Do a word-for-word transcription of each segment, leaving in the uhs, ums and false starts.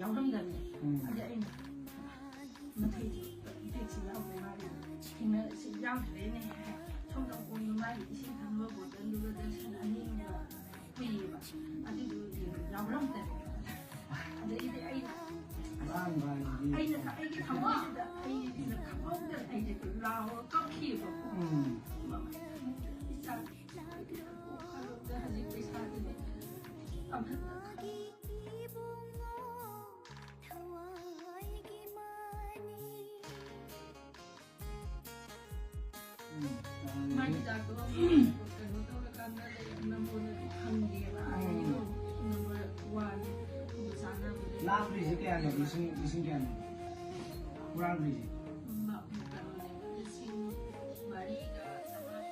ꯌꯥꯎꯔꯝꯗꯕꯅꯦ꯫ ꯎꯝ꯫ ꯑꯗ ꯑꯩꯅ ꯃꯊꯛꯁꯤ ꯌꯥꯎꯗ꯭ꯔꯦ ꯃꯥꯒꯤ ꯊꯦꯡꯅꯔꯁꯤ ꯌꯥꯎꯗ꯭ꯔꯦꯅꯦ ꯍꯥꯏ꯫ ꯁꯣꯝꯗ ꯀꯣꯟꯗ ꯃꯥꯒꯤ ꯏꯁꯤꯡ ꯊꯝꯕ ꯕꯣꯇꯜꯗꯨꯒ ꯗꯔꯁꯟ ꯑꯅꯤꯒ ꯄꯨꯏꯌꯦꯕ꯫ ꯑꯗꯨꯗꯨ ꯌꯥꯎꯔꯝꯗꯕꯅꯦ꯫ ꯑꯗꯩꯗꯤ ꯑꯩꯅ ꯃꯥꯡꯕ ꯍꯥꯏꯁꯤꯗꯤ ꯑꯩꯅ ꯑꯩꯒꯤ ꯊꯃꯣꯏꯁꯤꯗ ꯑꯩꯅ ꯈꯪꯍꯧꯗꯅ ꯑꯩꯁꯦ ꯂꯥꯎꯔꯒ ꯀꯞꯈꯤꯕꯀꯣ꯫ ꯎꯝ꯫ ꯃꯃꯥ, ꯏꯆꯥ, ꯍꯧꯖꯤꯛ ꯄꯩꯁꯥꯗꯨꯗꯤ ꯑꯃꯠꯇ ꯎꯝ꯫ ꯃꯥꯒꯤ ꯆꯥꯛꯇꯣ ꯀꯩꯅꯣ ꯇꯧꯔꯀꯥꯟꯗ ꯂꯩ, ꯅꯝꯕꯣꯜꯗꯗꯤ ꯐꯪꯗꯦꯕ꯫ ꯑꯩꯒꯤꯗꯣ ꯅꯝꯕꯔ ꯋꯥꯟ ꯈꯨꯗꯣꯡ ꯆꯥꯅꯕꯗ ꯂꯥꯞꯄꯤꯁꯦ ꯀꯌꯥꯅꯣ? ꯂꯤꯁꯤꯡ, ꯂꯤꯁꯤꯡ ꯀꯌꯥꯅꯣ? ꯍꯨꯔꯥꯟꯈ꯭ꯔꯤꯁꯦ? ꯃ-, ꯀꯩꯅꯣꯅꯦꯕ, ꯂꯤꯁꯤꯡ ꯃꯔꯤꯒ ꯆꯥꯝꯃꯉꯥ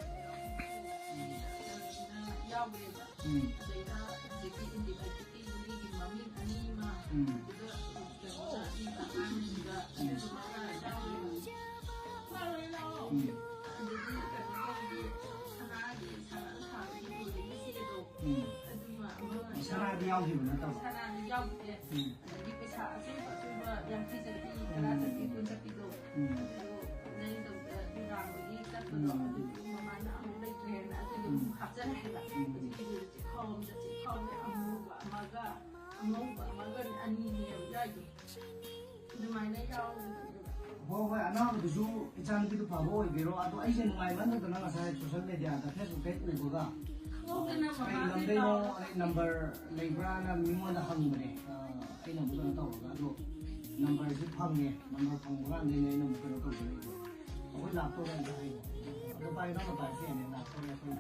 ꯌꯥꯎꯈ꯭ꯔꯦꯕ꯫ ꯎꯝ꯫ ꯑꯗꯩꯗ ꯍꯧꯖꯤꯛꯀꯤ ꯏꯟꯗꯤꯀꯥꯏꯇꯤꯚꯀꯤ ꯒꯨꯂꯤꯒꯤ ꯃꯃꯤꯡ ꯑꯅꯤ ꯑꯃ ꯎꯝ꯫ ꯑꯗꯨꯒ ꯀꯩꯅꯣꯗ ꯑꯉꯥꯡꯁꯤꯡꯗ ꯑꯗꯨꯃꯥꯏꯅ ꯌꯥꯎꯔꯦꯕ꯫ ꯎꯝ꯫ ꯑꯗꯒꯤ ꯀꯩꯅꯣ ꯇꯧꯔꯗꯤ ꯁꯅꯥꯒꯤ ꯁꯅꯥ ꯁꯥꯕꯒꯤ ꯂꯣꯏꯅ ꯁꯤꯒꯗꯣ꯫ ꯎꯝ꯫ ꯑꯗꯨꯃ ꯑꯃ ꯁꯅꯥꯗꯤ ꯌꯥꯎꯈꯤꯕ ꯅꯠꯇꯕ? ꯁꯅꯥꯗꯤ ꯌꯥꯎꯈꯤꯗꯦ꯫ ꯎꯝ꯫ ꯑꯗꯒꯤ ꯄꯩꯁꯥ ꯑꯆꯧꯕ ꯑꯆꯧꯕ ꯌꯥꯡꯈꯩ ꯆꯠꯄꯤ, ꯇꯔꯥ ꯆꯠꯄꯤ, ꯎꯝ꯫ ꯀꯨꯟ ꯆꯠꯄꯤꯗꯣ꯫ ꯎꯝ꯫ ꯑꯗꯨ ꯂꯩꯗꯧꯗ ꯅꯨꯡꯗꯥꯡꯗꯒꯤ ꯆꯠꯄꯗꯣ, ꯎꯝ꯫ ꯑꯗꯨꯗꯨ ꯃꯃꯥꯅ ꯑꯃꯨꯛ ꯂꯩꯇ꯭ꯔꯦꯅ ꯑꯗꯨꯗꯣ ꯑꯃꯨꯛ ꯎꯝ꯫ ꯍꯥꯞꯆꯜꯂꯦ ꯍꯥꯏꯕ꯫ ꯎꯝ꯫ ꯍꯧꯖꯤꯛꯀꯤꯗꯨꯗꯤ ꯆꯦꯛꯈꯥꯎ ꯑꯃꯗ ꯆꯦꯛꯈꯥꯎ ꯑꯃꯗ ꯑꯃꯨꯕ ꯑꯃꯒ ꯑꯉꯧꯕ ꯑꯃꯒ ꯑꯅꯤꯅꯦꯕ ꯌꯥꯎꯏꯗꯣ꯫ ꯑꯗꯨꯃꯥꯏꯅ ꯌꯥꯎꯕꯗꯨꯗ ꯍꯣꯏ, ꯍꯣꯏ, ꯑꯅꯥꯕꯗꯨꯁꯨ ꯏꯆꯥꯅꯨꯄꯤꯗꯨ ꯐꯕ ꯑꯣꯏꯕꯤꯔꯣ꯫ ꯑꯗꯣ ꯑꯩꯁꯦ ꯅꯨꯡꯉꯥꯏꯃꯟꯗꯗꯅ ꯉꯁꯥꯏ ꯁꯣꯁꯦꯜ ꯃꯦꯗꯤꯌꯥꯗ, ꯐꯦꯁꯕꯨꯛꯇ ꯎꯕꯒ ꯈꯪꯍꯧꯗꯅ ꯀꯩ ꯃꯃꯥꯁꯦ ꯂꯝꯗꯩꯅꯣ, ꯀꯥꯎꯔꯦ꯫ ꯑꯩ ꯅꯝꯕꯔ ꯂꯩꯕ꯭ꯔꯥꯅ ꯃꯤꯉꯣꯟꯗ ꯍꯪꯕꯅꯦ꯫ ꯑ, ꯑꯩꯅ ꯑꯃꯨꯛ ꯀꯩꯅꯣ ꯇꯧꯔꯒ, ꯑꯗꯣ ꯅꯝꯕꯔꯁꯤ ꯐꯪꯉꯦ꯫ ꯅꯝꯕꯔ ꯐꯪꯕ ꯀꯥꯟꯗꯩꯅꯦ ꯑꯩꯅ ꯑꯃꯨꯛ ꯀꯩꯅꯣ ꯇꯧꯖꯔꯛꯏꯗꯣ꯫ ꯑꯩꯈꯣꯏ ꯂꯥꯛꯇꯧꯔꯦ ꯑꯝꯇ ꯍꯥꯏꯌꯣ꯫ ꯑꯗꯣ ꯄꯥꯏ, ꯅꯪꯅ ꯄꯥꯏꯔꯁꯨ ꯌꯥꯅꯤ, ꯂꯥꯛꯇꯧꯔꯦ ꯑꯩꯈꯣꯏ꯫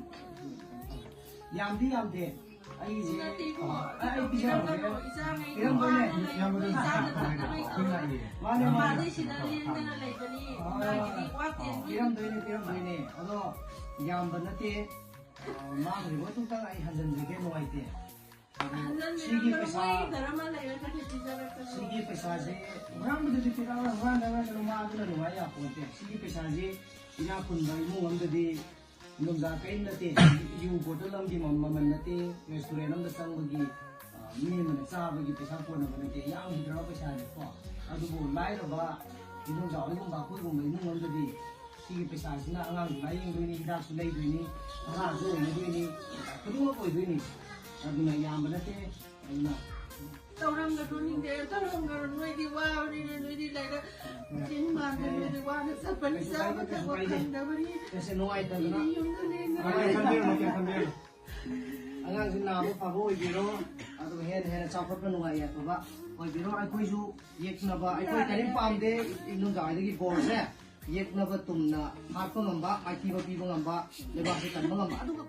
ꯌꯥꯝꯗꯤ ꯌꯥꯝꯗꯦ꯫ ꯑꯩꯁꯦ, ꯅꯠꯇꯦꯀꯣ, ꯑ, ꯑꯩ ꯄꯤꯖꯔꯝꯒꯦ꯫ ꯄꯤꯔꯝꯒꯅꯣ, ꯏꯆꯥꯉꯩꯗꯣ ꯄꯤꯔꯝꯗꯣꯏꯅꯦ꯫ ꯋꯥꯅ ꯂꯩꯕ ꯏꯆꯥꯗ ꯊꯛꯅꯕ ꯇꯧꯔꯣ꯫ ꯃꯥꯅꯦ, ꯃꯥꯅꯦ꯫ ꯃꯥꯗꯤ ꯁꯤꯗ ꯂꯦꯡꯗꯅ ꯂꯩꯕꯅꯤ, ꯑ, ꯃꯥꯒꯤꯗꯤ ꯋꯥꯠꯇꯦ꯫ ꯄꯤꯔꯝꯗꯣꯏꯅꯦ, ꯄꯤꯔꯝꯗꯣꯏꯅꯦ꯫ ꯑꯗꯣ ꯌꯥꯝꯕ ꯅꯠꯇꯦ꯫ ꯑ, ꯃꯥꯡꯈꯤꯕ ꯃꯇꯨꯡꯗ ꯑꯩ ꯍꯟꯖꯤꯟꯖꯒꯦ, ꯅꯨꯡꯉꯥꯏꯇꯦ꯫ ꯑꯗꯣ ꯁꯤꯒꯤ ꯄꯩꯁꯥ, ꯁꯤꯒꯤ ꯄꯩꯁꯥꯁꯦ ꯍꯨꯔꯥꯟꯕꯗꯨꯗꯤ ꯄꯤꯔꯛꯑꯣꯏ, ꯍꯨꯔꯥꯟꯗꯕ ꯀꯩꯅꯣ ꯃꯥ ꯑꯗꯨꯅ ꯅꯨꯡꯉꯥꯏ ꯌꯥꯄꯣꯟꯇꯦ꯫ ꯁꯤꯒꯤ ꯄꯩꯁꯥꯁꯦ ꯏꯅꯥꯛ ꯈꯨꯟꯕ ꯏꯃꯨꯡ ꯑꯃꯗꯗꯤ ꯏꯟꯗꯣꯝꯆꯥ ꯀꯔꯤꯝ ꯅꯠꯇꯦ꯫ ꯌꯨ ꯕꯣꯇꯜ ꯑꯃꯒꯤ ꯃ-, ꯃꯃꯜ ꯅꯠꯇꯦ꯫ ꯔꯦꯁꯇꯨꯔꯦꯟ ꯑꯃꯗ ꯆꯪꯕꯒꯤ, ꯑ, ꯃꯤ ꯑꯃꯅ ꯆꯥꯕꯒꯤ ꯄꯩꯁꯥ ꯀꯣꯟꯅꯕ ꯅꯠꯇꯦ, ꯌꯥꯝꯈꯤꯗ꯭ꯔꯕ ꯄꯩꯁꯥꯅꯤꯀꯣ꯫ ꯑꯗꯨꯕꯨ ꯂꯥꯏꯔꯕ ꯏꯗꯣꯝꯆꯥ ꯍꯣꯏꯒꯨꯝꯕ ꯑꯩꯈꯣꯏꯒꯨꯝꯕ ꯏꯃꯨꯡ ꯑꯃꯗꯗꯤ ꯁꯤꯒꯤ ꯄꯩꯁꯥꯁꯤꯅ ꯑꯉꯥꯡꯁꯨ ꯂꯥꯏꯌꯦꯡꯗꯣꯏꯅꯤ, ꯍꯤꯗꯥꯛꯁꯨ ꯂꯩꯗꯣꯏꯅꯤ, ꯚꯔꯥꯁꯨ ꯑꯣꯏꯅꯗꯣꯏꯅꯤ, ꯈꯨꯗꯤꯡꯃꯛ ꯑꯣꯏꯗꯣꯏꯅꯤ꯫ ꯑꯗꯨꯅ ꯌꯥꯝꯕ ꯅꯠꯇꯦ꯫ ꯑꯗꯨꯅ ꯇꯧꯔꯝꯒꯅꯨ, ꯅꯤꯡꯗꯦ, ꯇꯧꯔꯝꯒꯅꯨ꯫ ꯅꯣꯏꯗꯤ ꯋꯥꯕꯅꯤꯅ, ꯅꯣꯏꯗꯤ ꯂꯥꯏꯔꯤꯛ ꯆꯤꯟ ꯃꯥꯟꯗꯦ, ꯅꯣꯏꯗꯤ ꯋꯥꯅ ꯆꯠꯄꯅꯤ, ꯆꯥꯕ ꯊꯛꯄ ꯐꯪꯗꯕꯅꯤ꯫ ꯀꯩꯁꯨ ꯅꯨꯡꯉꯥꯏꯇꯗꯅ ꯅꯣꯏꯗꯤ ꯌꯨꯝꯗ ꯂꯦꯡꯗꯅ ꯀꯩꯝ ꯈꯟꯕꯤꯔꯨꯅꯨ, ꯀꯩꯝ ꯈꯟꯕꯤꯔꯨꯅꯨ꯫ ꯑꯉꯥꯡꯁꯨ ꯅꯥꯕ ꯐꯕ ꯑꯣꯏꯕꯤꯔꯣ, ꯑꯗꯨꯒ ꯍꯦꯟꯅ ꯍꯦꯟꯅ ꯆꯥꯎꯈꯠꯄ ꯅꯨꯡꯉꯥꯏ ꯌꯥꯏꯐꯕ ꯑꯣꯏꯕꯤꯔꯣ꯫ ꯑꯩꯈꯣꯏꯁꯨ ꯌꯦꯛꯅꯕ, ꯑꯩꯈꯣꯏ ꯀꯔꯤꯝ ꯄꯥꯝꯗꯦ, ꯏꯗꯣꯝꯆꯥ ꯍꯣꯏꯗꯒꯤ ꯕꯣꯔꯁꯦ ꯌꯦꯛꯅꯕ ꯇꯨꯝꯅ ꯍꯥꯠꯄ ꯉꯝꯕ, ꯃꯥꯏꯊꯤꯕ ꯄꯤꯕ ꯉꯝꯕ ꯂꯩꯕꯥꯛꯁꯦ ꯀꯟꯕ ꯉꯝꯕ, ꯑꯗꯨꯒ